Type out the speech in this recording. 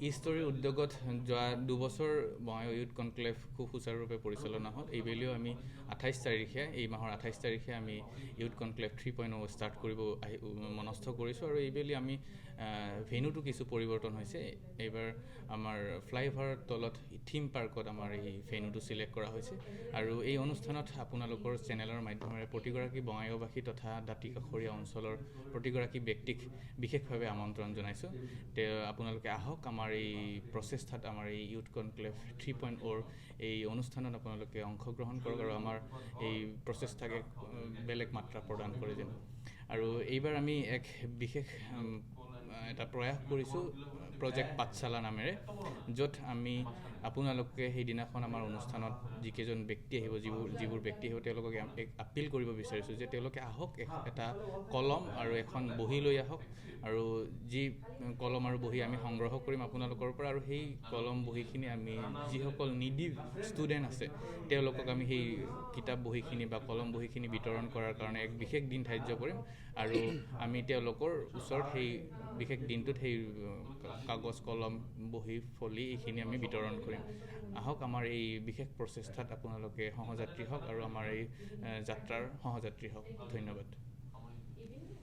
ই ষ্টৰীৰ উদ্যোগত যোৱা 2 বছৰ বঙাইগাঁও ইউথ কনক্লেভ খুব সুচাৰুৰূপে পৰিচালনা হ'ল। এইবেলিও আমি 28 তাৰিখে, এই মাহৰ 28 তাৰিখে আমি ইউথ কনক্লেভ 3.0 ষ্টাৰ্ট কৰিব আহি মনস্থ কৰিছোঁ। আৰু এইবেলি আমি ভেন্যুটো কিছু পৰিৱৰ্তন হৈছে। এইবাৰ আমাৰ ফ্লাইঅভাৰৰ তলত থিম পাৰ্কত আমাৰ এই ভেন্যুটো চিলেক্ট কৰা হৈছে। আৰু এই অনুষ্ঠানত আপোনালোকৰ চেনেলৰ মাধ্যমেৰে প্ৰতিগৰাকী বঙাইগাঁওবাসী তথা দাঁতি কাষৰীয়া অঞ্চলৰ প্ৰতিগৰাকী ব্যক্তিক বিশেষভাৱে আমন্ত্ৰণ জনাইছোঁ। তেওঁ আপোনালোকে আহক, আমাৰ এই প্ৰচেষ্টাত, আমাৰ এই ইউথ কনক্লেভ 3.0ৰ এই অনুষ্ঠানত আপোনালোকে অংশগ্ৰহণ কৰক আৰু আমাৰ এই প্ৰচেষ্টাক এক বেলেগ মাত্ৰা প্ৰদান কৰে যেন। আৰু এইবাৰ আমি এক বিশেষ এটা প্ৰয়াস কৰিছোঁ প্ৰজেক্ট পাঠশালা নামেৰে, য'ত আমি আপোনালোকে সেইদিনাখন আমাৰ অনুষ্ঠানত যিকেইজন ব্যক্তি আহিব, যিবোৰ যিবোৰ ব্যক্তি আহিব, তেওঁলোকক এক আপিল কৰিব বিচাৰিছোঁ যে তেওঁলোকে আহক, এটা কলম আৰু এখন বহী লৈ আহক। আৰু যি কলম আৰু বহী আমি সংগ্ৰহ কৰিম আপোনালোকৰ পৰা আৰু সেই কলম বহীখিনি আমি যিসকল নিডি ষ্টুডেণ্ট আছে, তেওঁলোকক আমি সেই কিতাপ বহীখিনি বা কলম বহীখিনি বিতৰণ কৰাৰ কাৰণে এক বিশেষ দিন ধাৰ্য কৰিম। আৰু আমি তেওঁলোকৰ ওচৰত সেই বিশেষ দিনটোত সেই কাগজ, কলম, বহী, ফলি এইখিনি আমি বিতৰণ কৰিম। আহক, আমাৰ এই বিশেষ প্ৰচেষ্টাত আপোনালোকে সহযাত্ৰী হওক আৰু আমাৰ এই যাত্ৰাৰ সহযাত্ৰী হওক। ধন্যবাদ।